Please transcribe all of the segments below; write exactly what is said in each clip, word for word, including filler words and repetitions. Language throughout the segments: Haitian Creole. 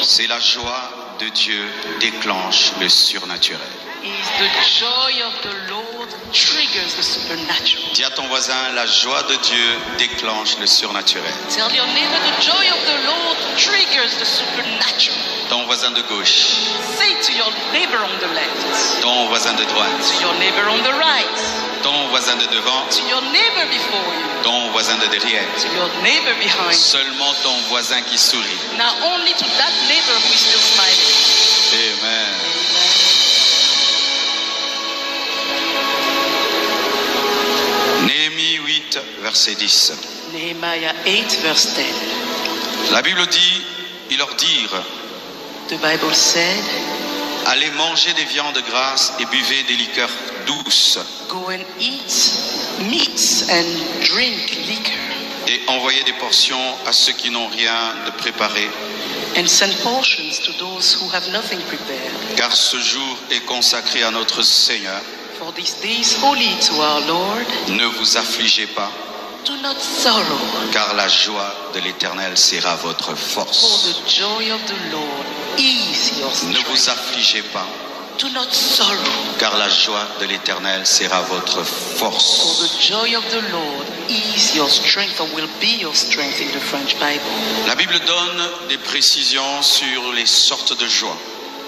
C'est la joie de Dieu déclenche le surnaturel. Is the joy of the Lord triggers the supernatural. Dis à ton voisin, la joie de Dieu déclenche le surnaturel. Tell your neighbor, the joy of the Lord triggers the supernatural. Ton voisin de gauche. Say to your neighbor on the left. Ton voisin de droite. To your neighbor on the right. Ton voisin de devant. To your neighbor before you. Ton voisin de derrière. To your neighbor behind. Seulement ton voisin qui sourit. Now only to that neighbor who is still smiling. Amen. Néhémie huit, verset dix. Nehemiah eight, verse ten. La Bible dit, ils leur dirent, The Bible said, Allez manger des viandes grasses et buvez des liqueurs douces. Go and eat meats and drink liquor. Et envoyez des portions à ceux qui n'ont rien de préparé. And send portions to those who have nothing prepared. Car ce jour est consacré à notre Seigneur. For this day is holy to our Lord. Ne vous affligez pas, Do not sorrow. Car la joie de l'Éternel sera votre force. For the joy of the Lord is your strength. Ne vous affligez pas, Do not sorrow. Car la joie de l'Éternel sera votre force. For the joy of the Lord is your strength, or will be your strength in the French Bible. La Bible donne des précisions sur les sortes de joie.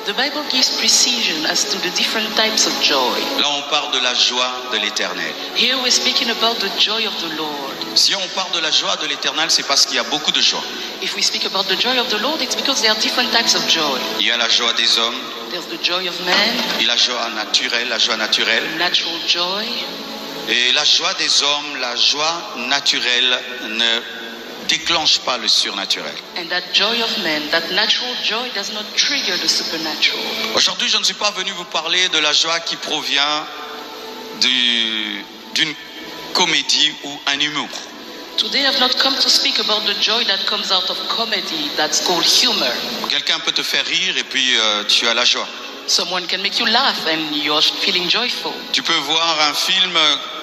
The Bible gives precision as to the different types of joy. Là, on parle de la joie de l'Éternel. Here we're speaking about the joy of the Lord. Si on parle de la joie de l'Éternel, c'est parce qu'il y a beaucoup de joie. If we speak about the joy of the Lord, it's because there are different types of joy. Il y a la joie des hommes. There's the joy of man. Il y a la joie naturelle, la joie naturelle. Natural joy. Et la joie des hommes, la joie naturelle ne déclenche pas le surnaturel. And that joy of man, that natural joy does not trigger the supernatural. Aujourd'hui, je ne suis pas venu vous parler de la joie qui provient du, d'une comédie ou un humour. Today I've not come to speak about the joy that comes out of comedy, that's called humor. Quelqu'un peut te faire rire et puis euh, tu as la joie. Someone can make you laugh and you're feeling joyful. Tu peux voir un film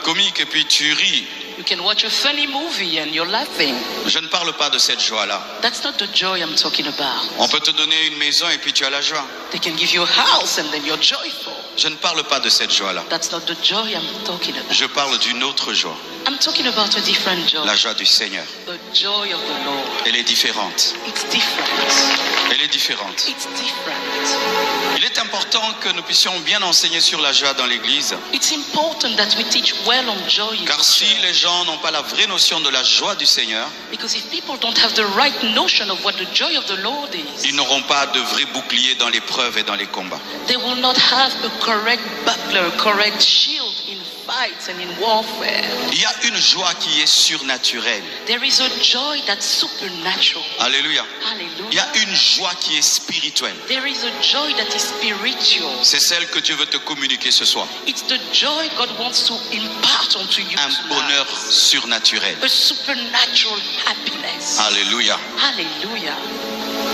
comique et puis tu ris. You can watch a funny movie and you're laughing. Je ne parle pas de cette joie-là. That's not the joy I'm talking about. On peut te donner une maison et puis tu as la joie. They can give you a house and then you're joyful. Je ne parle pas de cette joie-là. That's not the joy I'm talking about. Je parle d'une autre joie. I'm talking about a different joy. La joie du Seigneur. The joy of the Lord. Elle est différente. It's different. Elle est différente. It's different. Il est important que nous puissions bien enseigner sur la joie dans l'Église. It's important that we teach well on joy in the church. Car si les gens n'ont pas la vraie notion de la joie du Seigneur, Because if people don't have the right notion of what the joy of the Lord is, ils n'auront pas de vrai bouclier dans l'épreuve et dans les combats. They will not have a correct buckler, a correct shield in fights and in warfare. Il y a une joie qui est surnaturelle. There is a joy that's supernatural. Alléluia. Hallelujah. Il y a une joie qui est spirituelle. There is a joy that is spiritual. C'est celle que Dieu veut te communiquer ce soir. It's the joy God wants to impart onto you tonight. Un bonheur surnaturel. A supernatural happiness. Alléluia. Hallelujah.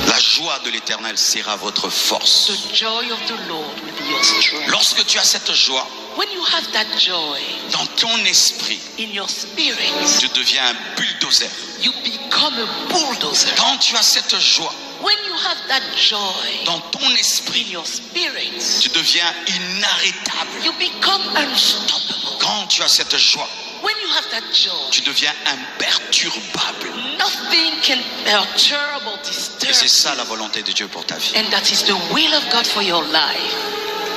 La joie de l'Éternel sera votre force. The joy of the Lord will be your strength. Lorsque tu as cette joie, When you have that joy dans ton esprit, in your spirit, tu deviens un bulldozer. You become a bulldozer. Quand tu as cette joie, When you have that joy dans ton esprit, in your spirit, tu deviens inarrêtable. You become unstoppable. Quand tu as cette joie, When you have that joy, tu deviens imperturbable. Nothing can perturb or disturb you. Et c'est ça la volonté de Dieu pour ta vie. And that is the will of God for your life.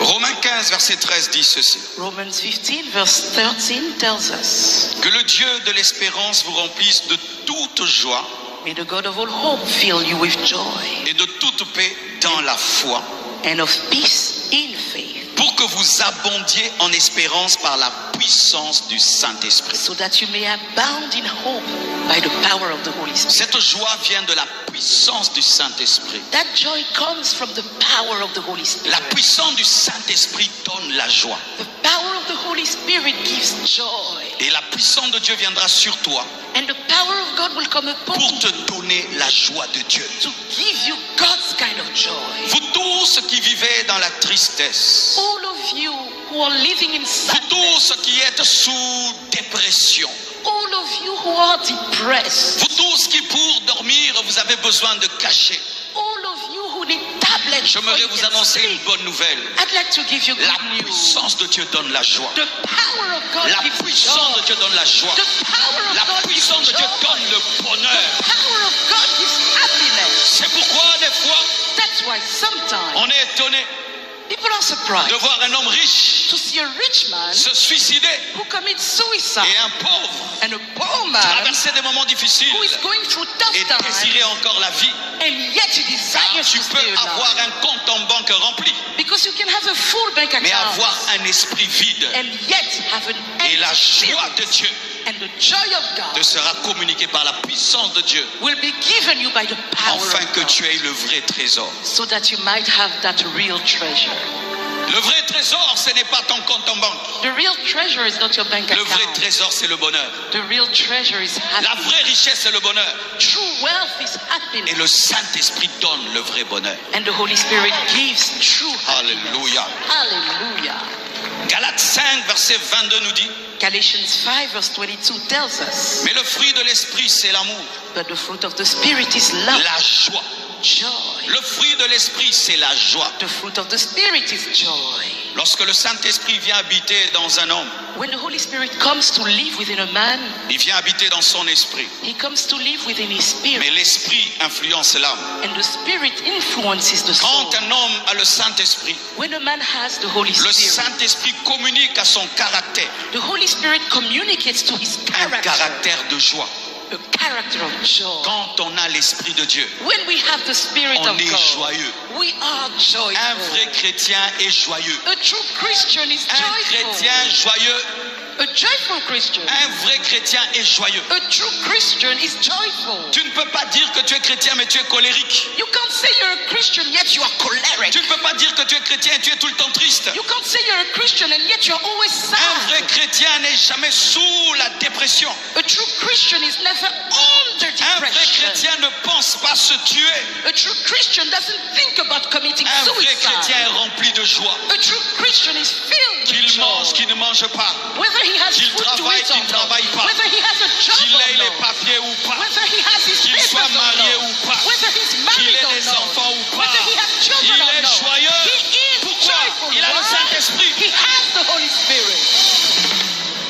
Romains quinze, verset treize dit ceci. Romans fifteen, verse thirteen tells us, Que le Dieu de l'espérance vous remplisse de toute joie May the God of all hope fill you with joy et de toute paix dans la foi, and of peace in faith, pour que vous abondiez en espérance par la puissance du Saint-Esprit. So that you may abound in hope by the power of the Holy Spirit. Cette joie vient de la puissance du Saint-Esprit. That joy comes from the power of the Holy Spirit. La puissance du Saint-Esprit donne la joie. The power of the Holy Spirit gives joy. Et la puissance de Dieu viendra sur toi And the power of God will come upon you. Pour te donner la joie de Dieu. To give you God's kind of joy. Vous tous qui vivez dans la tristesse, All of you who are living in sadness. Vous tous qui êtes sous dépression, All of you who are depressed. Vous tous qui pour dormir vous avez besoin de cachets, All of you Who need tablets before you can sleep. J'aimerais vous annoncer une bonne nouvelle. I'd like to give you good news. La puissance de Dieu donne la joie. The power of God gives joy. La puissance de Dieu donne la joie. The power of God gives joy. La puissance de Dieu donne le bonheur. The power of God gives happiness. C'est pourquoi, des fois, that's why sometimes on est étonné people are surprised de voir un homme riche to see a rich man se suicider who commits suicide et un pauvre and a poor man traverser des moments difficiles who is going through tough times et désirer encore la vie. And yet he desires to stay alive. Car tu peux avoir un compte en banque rempli, because you can have a full bank account, mais avoir un esprit vide. And yet have an empty spirit. Et la joie de Dieu And the joy of God te sera communiquée par la puissance de Dieu, will be given you by the power of God, afin que tu aies le vrai trésor. So that you might have that real treasure. Le vrai trésor, ce n'est pas ton compte en banque. The real treasure is not your bank account. Le vrai trésor, c'est le bonheur. The real treasure is happiness. La vraie richesse, c'est le bonheur. True wealth is happiness. Et le Saint-Esprit donne le vrai bonheur. And the Holy Spirit gives true happiness. Alléluia. Hallelujah. Galates cinq, verset vingt-deux nous dit, Galatians five verse twenty-two tells us, mais le fruit de l'esprit, c'est l'amour, but the fruit of the Spirit is love, la joie. Joy. Le fruit de l'esprit, c'est la joie. The fruit of the Spirit is joy. Lorsque le Saint-Esprit vient habiter dans un homme, when the Holy Spirit comes to live within a man, il vient habiter dans son esprit. He comes to live within his spirit. Mais l'esprit influence l'âme. And the Spirit influences the soul. Quand un homme a le Saint-Esprit, when a man has the Holy Spirit, le Saint-Esprit communique à son caractère, the Holy Spirit communicates to his character, un caractère de joie. A character of joy. Quand on a l'Esprit de Dieu, when we have the Spirit of God, on est joyeux. We are joyful. Un vrai chrétien est joyeux. A true Christian is joyful. Un chrétien joyeux. A joyful Christian. Un vrai chrétien est joyeux. A true Christian is joyful. Tu ne peux pas dire que tu es chrétien, mais tu es colérique. You can't say you're a Christian, yet you are choleric. Tu ne peux pas dire que tu es chrétien et tu es tout le temps triste. You can't say you're a Christian and yet you're always sad. Un vrai chrétien n'est jamais sous la dépression. A true Christian is never under depression. Un vrai chrétien ne pense pas se tuer. A true Christian doesn't think about committing suicide. Un vrai chrétien est rempli de joie. A true Christian is filled with joy. Qu'il mange, qu'il ne mange pas. Whether he has food to eat or not. Qu'il travaille, qu'il ne travaille pas. Whether he has a job or not. Qu'il ait les papiers ou pas. Whether he has his papers or not. Qu'il soit marié ou pas. Whether he's married or not. Qu'il ait des enfants ou pas. Whether he has children or not. Il est joyeux. He is joyful. Pourquoi? Il a le Saint-Esprit. Why? He has the Holy Spirit.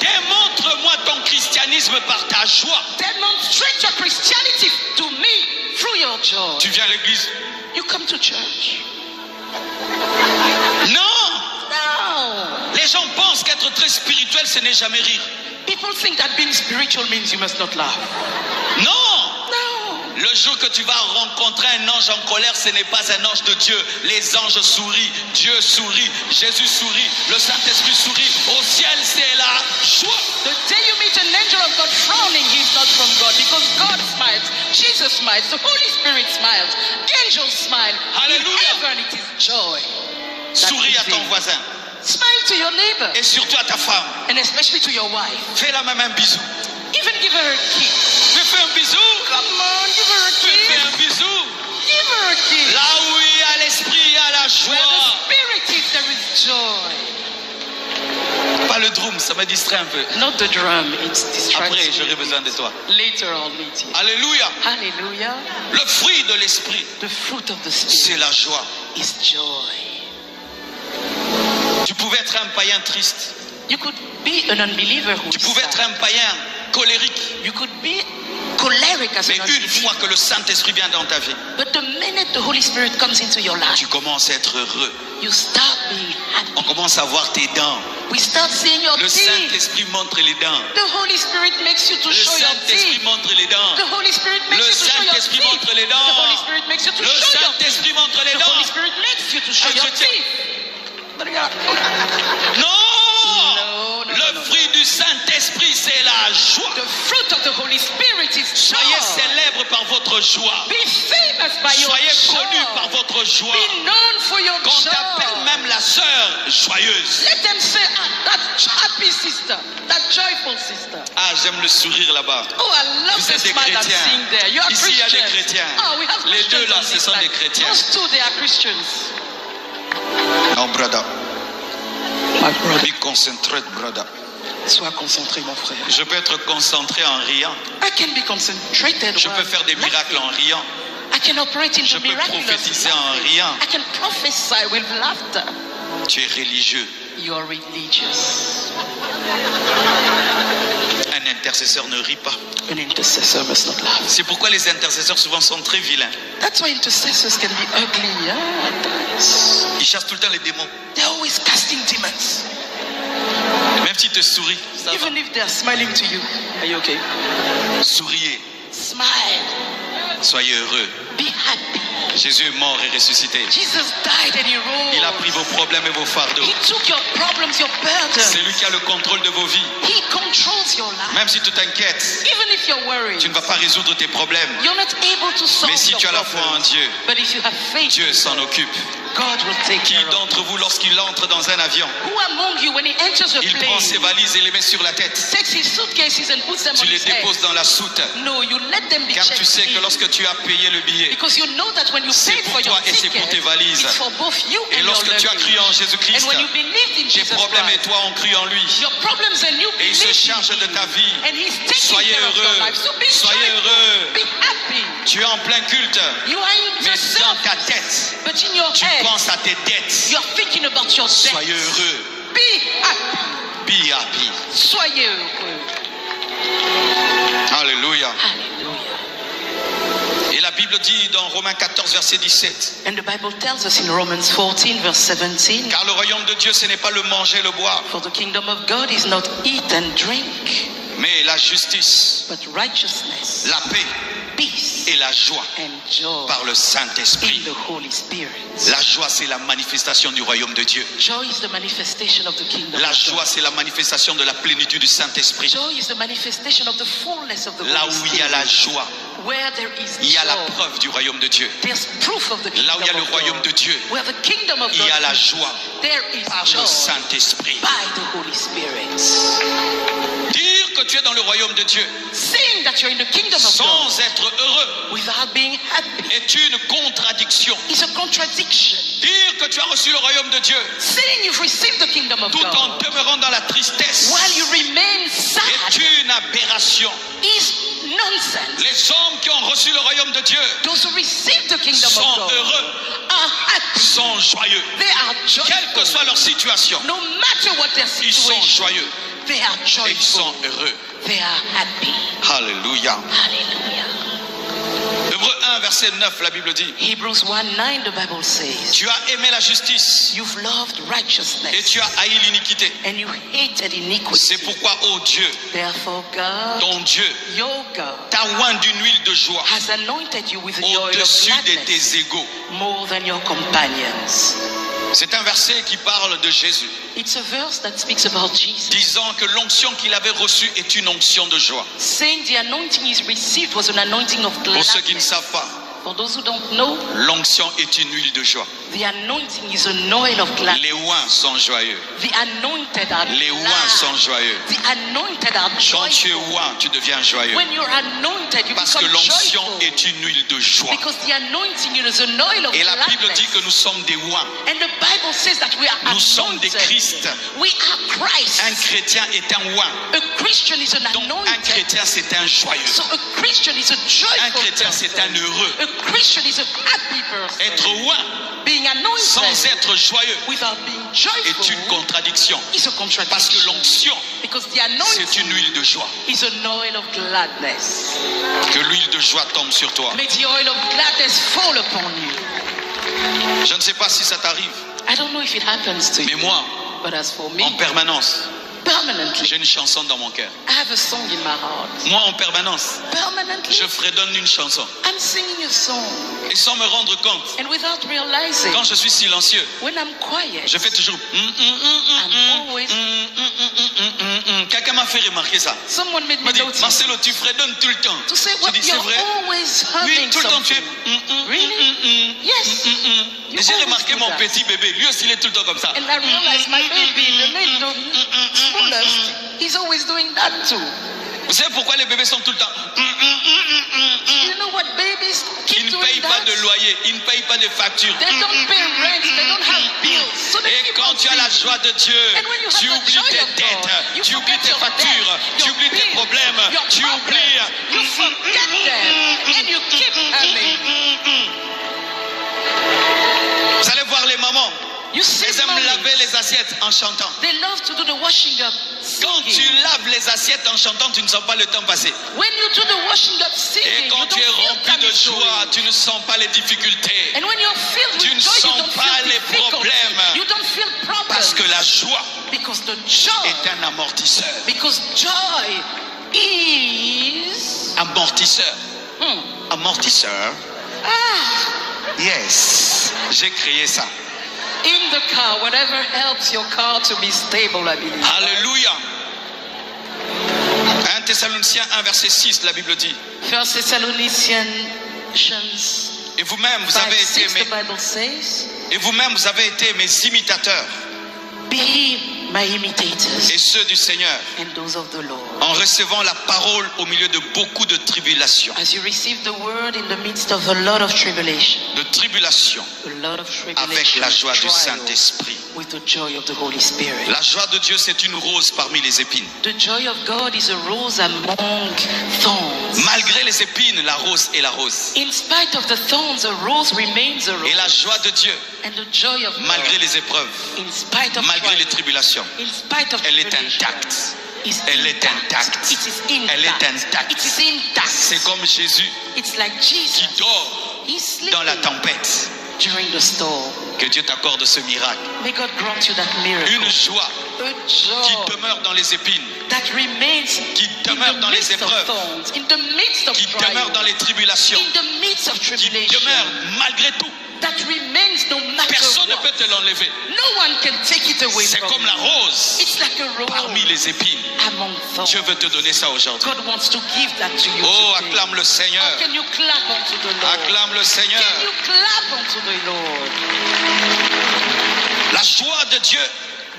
Démontre-moi ton christianisme par ta joie. Demonstrate your Christianity to me through your joy. Tu viens à l'église? You come to church. Non! Non! Les gens pensent qu'être très spirituel, ce n'est jamais rire. People think that being spiritual means you must not laugh. Non! Non! Le jour que tu vas rencontrer un ange en colère, ce n'est pas un ange de Dieu. Les anges sourient, Dieu sourit, Jésus sourit, le Saint-Esprit sourit. Au ciel, c'est la joie. The day you meet an angel of God frowning, he is not from God, because God smiles, Jesus smiles, the Holy Spirit smiles, angels smile. Hallelujah. In heaven, it is joy. Souris à ton voisin. Smile to your neighbor. Et surtout à ta femme. And especially to your wife. Fais la même un bisou. Even give her a kiss. Fais, fais un bisou. Come on, give her a kiss. Fais, fais un bisou. Give her a kiss. Là où il y a l'esprit, il y a la joie. Where the spirit is, there is joy. Pas le drum, ça me distrait un peu. Not the drum, it distracts me a bit. Après, j'aurai besoin de toi. Later I'll need you. Alléluia. Hallelujah. Le fruit de l'esprit, the fruit of the Spirit, c'est la joie. Is joy. Tu pouvais être un païen triste. You could be an unbeliever who is sad. Tu pouvais être un païen colérique. You could be choleric as an unbeliever. Mais une fois que le Saint-Esprit vient dans ta vie, but the minute the Holy Spirit comes into your life, tu commences à être heureux. You start being happy. On commence à voir tes dents. We start seeing your teeth. Le Saint-Esprit montre les dents. The Holy Spirit makes you to show your teeth. Le Saint-Esprit montre les dents. The Holy Spirit makes you to show your teeth. Le Saint-Esprit montre les dents. The Holy Spirit makes you to show your teeth. The Holy Spirit makes you to show your teeth. Non! Non, non, non, non. Le fruit du Saint-Esprit, c'est la joie. The fruit of the Holy Spirit is joy. Soyez célèbres par votre joie. Be famous by your joy. Soyez connus par votre joie. Be known for your joy. Qu'on t'appelle même la sœur joyeuse. Let them say, "Ah, that happy sister, that joyful sister." Ah, j'aime le sourire là-bas. Oh, I love the smile I'm seeing there. Vous êtes des chrétiens. You are Christians. Ici, il y a des chrétiens. Ah, we have Christians on this side. Les deux là, ce sont des chrétiens. Those two, they are Christians. Non, brother. My brother. Be concentrate, brother. Sois concentré, mon frère. Je peux être concentré en riant. I can be concentrated while laughing. Je peux faire des miracles en riant. I I can operate in Je the peux miraculous prophétiser en laughter. riant. I can prophesy with laughter. Tu es religieux. You're religious. Un intercesseur ne rit pas. An intercessor must not laugh. C'est pourquoi les intercesseurs souvent sont très vilains. That's why intercessors can be ugly, yeah, at times. Ils chassent tout le temps les démons. They're always casting demons. Même s'ils te sourient. Even if they're smiling to you. Are you okay? Souriez. Smile. Soyez heureux. Be happy. Jésus est mort et ressuscité. Jesus died and he rose. Il a pris vos problèmes et vos fardeaux. He took your problems, your burdens. C'est lui qui a le contrôle de vos vies. He controls your life. Même si tu t'inquiètes, Even if you're worried, tu ne vas pas résoudre tes problèmes. You're not able to solve Mais si your tu as la foi en problems. Dieu, But if you have faith, Dieu s'en occupe. God will take Qui care of d'entre you. Vous, lorsqu'il entre dans un avion, Who among you, when he enters a il prend plane, ses valises et les met sur la tête? Takes his suitcases and puts them Tu on les his head? Déposes dans la soute. No, you let them be Car checked tu sais que in. Lorsque tu as payé le billet, Because you know that when you c'est paid pour for your toi et c'est ticket, pour tes valises. It's for both you Et and your lorsque tu as luggage. Crié en Jésus-Christ, And when you believed in Tes Jesus problèmes et Christ, toi ont crié en lui. Your problems and you Et il se believed charge in de him. Ta vie. And he's taking Soyez care of your heureux. life. So be Soyez joyful. Heureux. Be happy. Tu es en plein culte. You are in Mais the dans ta service. Tête, But in your tu head, penses à tes dettes. You're thinking about your Soyez debts. Heureux. Be happy. Be happy. Soyez heureux. Alléluia. Hallelujah. Et la Bible dit dans Romains quatorze, verset dix-sept, And the Bible tells us in Romans fourteen, verse seventeen, Car le royaume de Dieu, ce n'est pas le manger et le boire, For the kingdom of God is not eat and drink, mais la justice, but righteousness, la paix peace, et la joie and joy par le Saint-Esprit. In the Holy Spirit. La joie, c'est la manifestation du royaume de Dieu. Joy is the manifestation of the kingdom La of joie, God. C'est la manifestation de la plénitude du Saint-Esprit. Joy is the manifestation of the fullness of the Là Holy où il y a la Spirit. Joie, Where there is il y a la joy, Preuve du royaume de Dieu. There's proof of the kingdom Là où il y a le of royaume God. De Dieu, Where the kingdom of il y a God la is, Joie There is par joy Le Saint-Esprit. By the Holy Spirit. Dire que tu es dans le royaume de Dieu Saying that you're in the kingdom of sans God Être heureux Without being happy est une contradiction. Is a contradiction. Dire que tu as reçu le royaume de Dieu Saying you've received the kingdom of tout en God demeurant dans la tristesse While you remain sad est une aberration. Is nonsense. Les hommes qui ont reçu le royaume de Dieu Those who receive the kingdom sont of God heureux, Are happy. Sont joyeux. They are joyful. Quelle que soit leur situation, No matter what their ils sont situation, Joyeux. They are Et ils sont joyful. Heureux. They are happy. Alléluia. Hallelujah. Hébreux un, verset neuf, la Bible dit, Hebrews one nine, the Bible says, Tu as aimé la justice You've loved et righteousness tu as haï l'iniquité. And you hated iniquity. C'est pourquoi, ô Dieu, Therefore, God, ton Dieu, your God, t'a oint d'une huile de joie has anointed you with the oil of au-dessus de gladness tes égaux. More than your companions. C'est un verset qui parle de Jésus, It's a verse that speaks about Jesus, disant que l'onction qu'il avait reçue est une onction de joie. Saying the anointing he received was an anointing of Pour ceux qui ne gladness. Savent pas, For those who don't know, l'onction est une huile de joie. The anointing is an oil of gladness. Les oints sont joyeux. The anointed are Les oints glad. Sont joyeux. The anointed are Quand tu es joyful. Oint, tu deviens joyeux. When you're anointed, you Parce que become l'onction joyful. Est une huile de joie. Because the anointing is an oil of Et la Bible gladness. Dit que nous sommes des oints. And the Bible says that we are Nous sommes des anointed. Christ. We are Christ. Un chrétien est un oint. A Christian is an Donc, un anointed. Chrétien, c'est un joyeux. So a Christian is a joyful Un chrétien, c'est un person. Heureux. A Christian is a happy person. Être oint Being anointed sans être joyeux without being joyful est une contradiction. Is a contradiction. Parce que l'onction, Because the anointing c'est une huile de joie. Is an oil of gladness. Que l'huile de joie tombe sur toi. May the oil of gladness fall upon you. Je ne sais pas si ça t'arrive. I don't know if it happens to you. Mais moi, But as for me, en permanence, permanently, j'ai une chanson dans mon cœur. I have a song in my heart. Moi, en permanence, Permanently, je fredonne une chanson. I'm singing a song. Et sans me rendre compte, And without realizing, quand je suis silencieux, when I'm quiet, je fais toujours. I'm always Quelqu'un m'a fait remarquer ça. Someone made me M'a dit, notice. Marcelo, tu fredonnes tout le temps. To say, J'ai well, dit, c'est you're vrai. Always Oui, humming tout le temps tu es. Something. Really? Yes. You Et j'ai always remarqué do mon that. Petit bébé, lui aussi il est tout le temps comme ça. And I realized my baby, the little smallest, he's always doing that too. Vous savez pourquoi les bébés sont tout le temps... You know what babies keep Ils ne doing payent pas de that? Loyer, ils ne payent pas de facture. They don't pay rent, they don't have bills. So they Et keep quand on tu as la seeking. Joie de Dieu, And when you tu have the oublies joy tes of God, dettes, you tu oublies forget tes your factures, debt, tu your oublies tes bills, problèmes, your tu problem. oublies... You forget them and you keep coming. Vous allez voir les mamans, You see elles aiment mommies, laver les assiettes en chantant. They love to do the washing up Quand tu singing. Laves les assiettes en chantant, tu ne sens pas le temps passer. When you do the washing up Et singing, quand you tu don't es feel rempli time de is joie, going. Tu ne sens pas les difficultés. And when you're filled Tu with ne joy, you sens don't pas feel les difficulty. Problèmes. You don't feel problems. Parce que la joie Because the joy. Est un amortisseur. Because joy is. Amortisseur. Hmm. Amortisseur. Ah, Yes. J'ai créé ça. In the car, whatever helps your car to be stable, I believe. Alléluia. un Thessaloniciens un, verset six, la Bible dit, First Thessalonians Et vous-même, vous avez été five six, the mes, Bible says, et vous-même, vous avez été mes imitateurs Be my imitators et ceux du Seigneur, and those of the Lord. En recevant la parole au milieu de beaucoup de tribulations. As you receive the word in the midst of a lot of tribulation, De tribulations a lot of avec tribulation, la joie du trials, Saint-Esprit. With the joy of the Holy Spirit. La joie de Dieu, c'est une rose parmi les épines. The joy of God is a rose among thorns. Malgré les épines, la rose est la rose. In spite of the thorns, a rose remains a rose. Et la joie de Dieu, And the joy of malgré God, les épreuves, in spite of malgré les trials, tribulations, in spite of elle est tribulation, intacte. Is Elle est intact. Intacte. It is intact. Elle est intacte. It is intact. C'est comme Jésus It's like Jesus. Qui dort He's sleeping dans la tempête. During the storm. Que Dieu t'accorde ce miracle. May God grant you that miracle. Une joie A qui joy demeure dans les épines, that remains qui in demeure the dans les midst of épreuves, thorns, in the midst of qui trials, demeure dans les tribulations, in the midst of qui tribulation, demeure malgré tout. That remains no matter Personne ne what. Peut te l'enlever. No one can take it away C'est from Comme you. La rose It's like a rose Parmi les épines. Among thorns. Dieu veut te donner ça aujourd'hui. God wants to give that to you Oh, today. Acclame le Seigneur. Oh, can you clap unto the Lord? Acclame le Seigneur. Can you clap unto the Lord? La joie de Dieu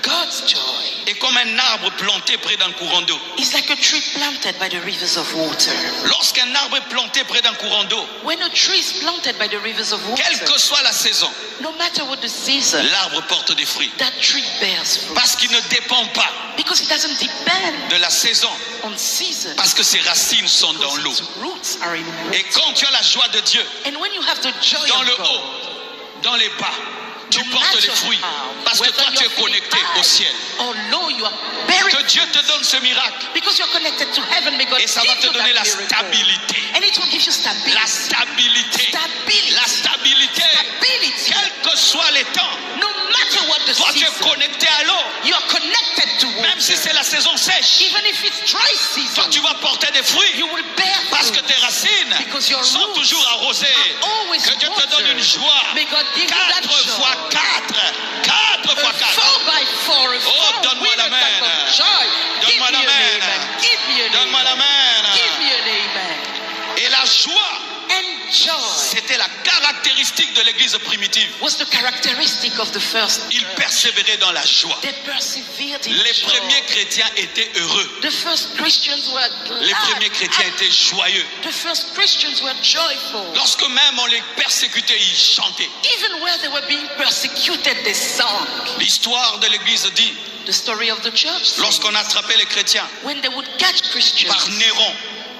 God's joy est comme un arbre planté près d'un courant d'eau. Is like a tree planted by the rivers of water. Lorsqu'un arbre est planté près d'un courant d'eau, When a tree is planted by the rivers of water, quelle que soit la saison, no matter what the season, l'arbre porte des fruits. That tree bears fruit. Parce qu'il ne dépend pas Because it doesn't depend de la saison, on season. Parce que ses racines sont dans Because l'eau. Its roots are in water. Et quand tu as la joie de Dieu, And when you have the joy dans of le God, haut, dans les bas, tu no portes matter les fruits. How, Parce que whether toi, you tu es are feeling Connecté au high ciel. Or low, you are bearing Que Dieu te fruits. Donne ce miracle. Because you are connected to heaven, may God Et ça give va te you donner that la miracle. Stabilité. And it will give you stability. La stabilité. Stability. La stabilité. Stability. Quelle que soit les temps, No matter what the toi, tu es season, Connecté à l'eau. You are connected to water. Même si c'est la saison sèche, Even if it's dry season, toi, tu vas porter des fruits. You will bear Parce que fruit. Tes racines Because your sont roots toujours arrosées. Are always Que Dieu te watered. Donne une joie. May God give you that Quatre fois joy. Quatre. Quatre fois A quatre. Four by four, a Oh, four donne-moi wheeler l'amen. Type of joy. Donne-moi Give me an l'amen. Amen. Give me an Donne-moi Amen. L'amen. Give me an Amen. Et la joie, And joy c'était la caractéristique de l'église primitive. Was the characteristic of the first Ils church. Persévéraient dans la joie. They persevered in Les joy. Premiers chrétiens étaient heureux. The first Christians were glad. Les premiers chrétiens étaient joyeux. The first Christians were joyful. Lorsque même on les persécutait, ils chantaient. Even where they were being persecuted, they sang. L'histoire de l'église dit, The story of the church says, lorsqu'on attrapait les chrétiens when they would catch Christians par Néron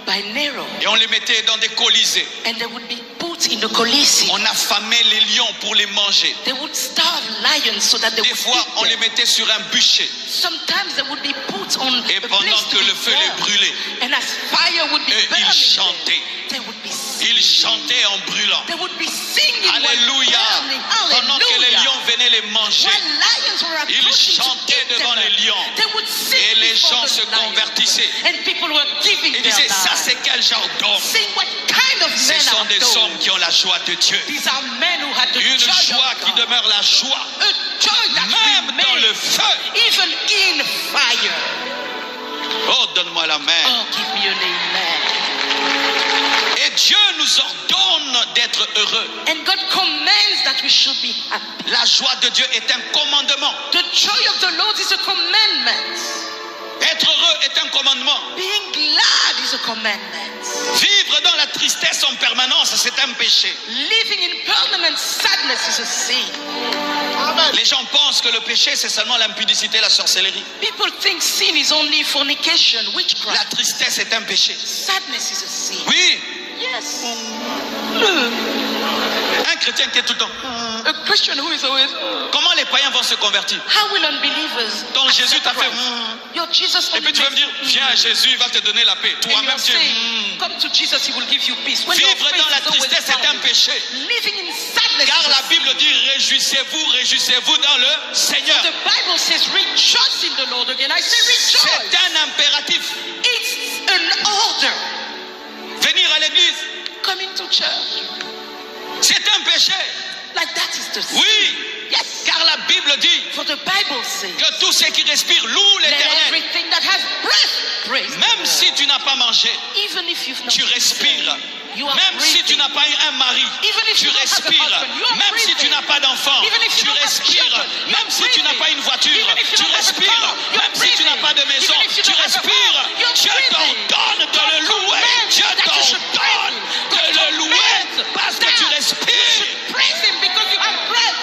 by Nero, et on les mettait dans des colisées. And they would be put in the Colosseum. On affamait les lions pour les manger. They would starve lions so that they Des would fois, eat on les them. Mettait sur un bûcher. Sometimes they would be put on Et a pendant place to que be le feu les burned. Brûlait, And as fire would be eux, burning ils them, chantaient. They would be Ils singing. Chantaient en brûlant. They would be singing while Alléluia. Burning. Pendant que les Hallelujah. Lions venaient les manger, While lions were ils approaching to chantaient eat them, Devant les lions. They would sing Et les before gens the Se lions. Convertissaient. And people were giving Ils their disaient, ça, lives. C'est quel genre d'hommes? Saying, what kind of Ce men sont are des those? Hommes qui ont la joie de Dieu. These are men who had the Une joy joie of qui God. Demeure la joie. A joy that Même dans le remains feu. Even in fire. Oh, donne-moi l'amen. Oh, give me an amen. Et Dieu nous ordonne d'être heureux. And God commands that we should be happy. La joie de Dieu est un commandement. The joy of the Lord is a commandment. Être heureux est un commandement. Being glad is a commandment. Vivre dans la tristesse en permanence, c'est un péché. Living in permanent sadness is a sin. Les gens pensent que le péché, c'est seulement l'impudicité, la sorcellerie. People think sin is only fornication, witchcraft. La tristesse est un péché. Sadness is a sin. Oui, Yes. un chrétien qui est tout le temps. A Christian who is always. Comment les païens vont se convertir? How will unbelievers Ton Jésus accept t'a fait. Christ? Your Jesus Et puis tu vas me dire, viens à Jésus, il va te donner la paix. And Toi-même, you're tu es. saying, come to Jesus, he will give you peace. When your Vivre faith dans la is always tristesse est un down. Péché. Living in sadness Car is a la sin. Bible dit, réjouissez-vous, réjouissez-vous dans le Seigneur. The Bible says, rejoice in the Lord again. I say, C'est rejoice. Un impératif. It's an order. Venir à l'église, Coming to church. C'est un péché. Like that is the sin. Oui. Yes. Car la Bible dit For the Bible says, que tout ce qui respire loue let l'Éternel. Everything that has breath, praise the Même Lord. Si tu n'as pas mangé, Even if you've not tu eaten, respires. You are Même si tu breathing. N'as pas eu un mari, Even if tu you don't have a respires. Husband, you are Même si tu breathing. N'as pas d'enfant, Even if you tu don't have respires. Children, you Même are si tu n'as breathing. Pas une voiture, Even if you tu don't have a respires. Car, you are Même si tu n'as breathing. Pas de maison, Even if you tu don't have a respires. Home, you are Dieu breathing. T'ordonne de le louer. Dieu T'ordonne de le louer parce que tu respires. Praise him because you have breath.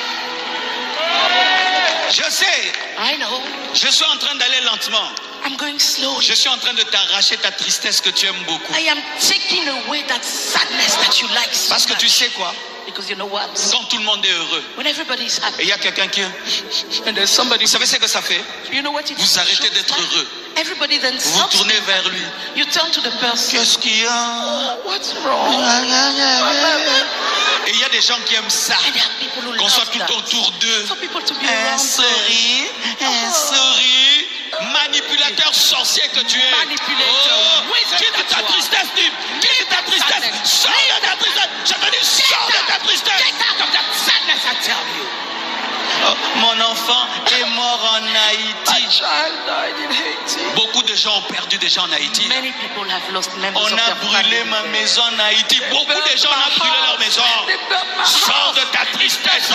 Je sais, I know. Je suis en train d'aller lentement. I'm going slowly. Je suis en train de t'arracher ta tristesse que tu aimes beaucoup. I am taking away that sadness that you like so Parce que tu much. Sais quoi? Because you know what? Quand tout le monde est heureux, When everybody is happy, et il y a quelqu'un qui. And there's somebody. Vous savez ce que ça fait? You know what it Vous arrêtez shows d'être that? Heureux. Everybody then Vous stops. Tournez vers lui. You turn to the person. Qu'est-ce qu'il y a? What's wrong? Et il y a des gens qui aiment ça. And there are people who Qu'on soit love tout that. Autour d'eux. For people to be Un around them. Sourire, un sourire. Manipulateur sorcier que tu es. Manipulator, Oh, wizard quitte that ta you are. Tristesse, dis. Quitte ta tristesse. Sors de ta tristesse. Je te dis, sors de ta tristesse. Get out of that sadness, I tell you. Oh, mon enfant est mort en Haïti. My child died in Haiti. Beaucoup de gens ont perdu des gens en Haïti. Many people have lost members On of a their brûlé family ma there. Maison en Haïti. Beaucoup de gens ont brûlé leur maison. They burned my house. Sors de ta tristesse.